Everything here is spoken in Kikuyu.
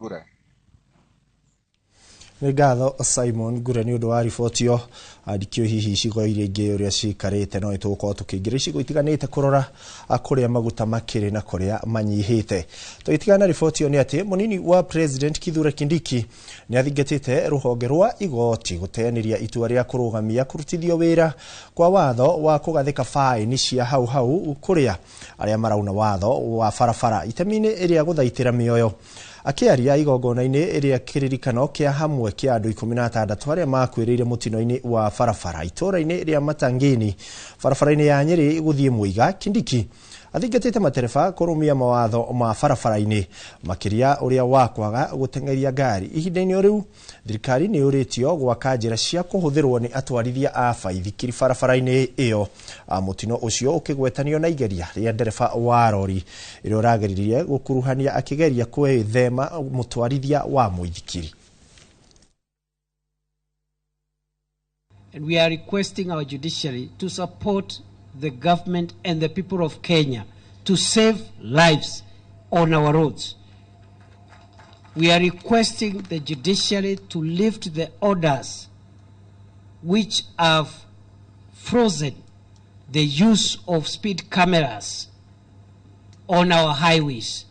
Ngure. Nĩ ngatho Simon Ngure nĩ ũndũ wa riboti ĩyo. Ndikĩũĩ hihi icigo iria ingĩ ũrĩa cikarĩte, no nĩtũgũkorwo tũkĩingĩra icigo itiganĩte kũrora kũrĩa maguta makĩrĩ na kũrĩa manyihĩte. Tũgĩtigana na riboti ĩyo nĩ atĩ mũnini wa President Kithure Kindiki nĩ athingatĩte rũhonge rwa igoti gũteanĩria itua rĩa kũrũgamia kũrutithio wĩra kwa watho wa kũgathĩka baĩni cia hau hau kũrĩa arĩa marauna watho wa barabara itemi-inĩ rĩa gũthaitĩra mĩoyo. Akĩaria igongona-inĩ rĩa kĩririkano kĩa hamwe kĩa andũ 16 arĩa makuĩrĩire mũtino-inĩ wa barabara itũũra-inĩ rĩa Matangini barabara-inĩ ya Nyĩrĩ gũthiĩ Mũiga, Kindiki athingatĩte matereba kũrũmia mawatho ma barabara-inĩ makĩria ũrĩa wa kwaga gũteng'eria ngari. Ihinda-inĩ o rĩu thirikari nĩ yũrĩtio gwaka njĩra cia kũhũthĩrwo nĩ atwarithia a baithikiri barabara-inĩ ĩyo. Mũtino ũcio ũkĩgwetanio na igeria rĩa ndereba wa rori ĩrĩa ũrageririe gũkuruhania akĩgeria kwĩthema mũtwarithia wa mũithikiri. And we are requesting our judiciary to support the government and the people of Kenya to save lives on our roads. We are requesting the judiciary to lift the orders which have frozen the use of speed cameras on our highways.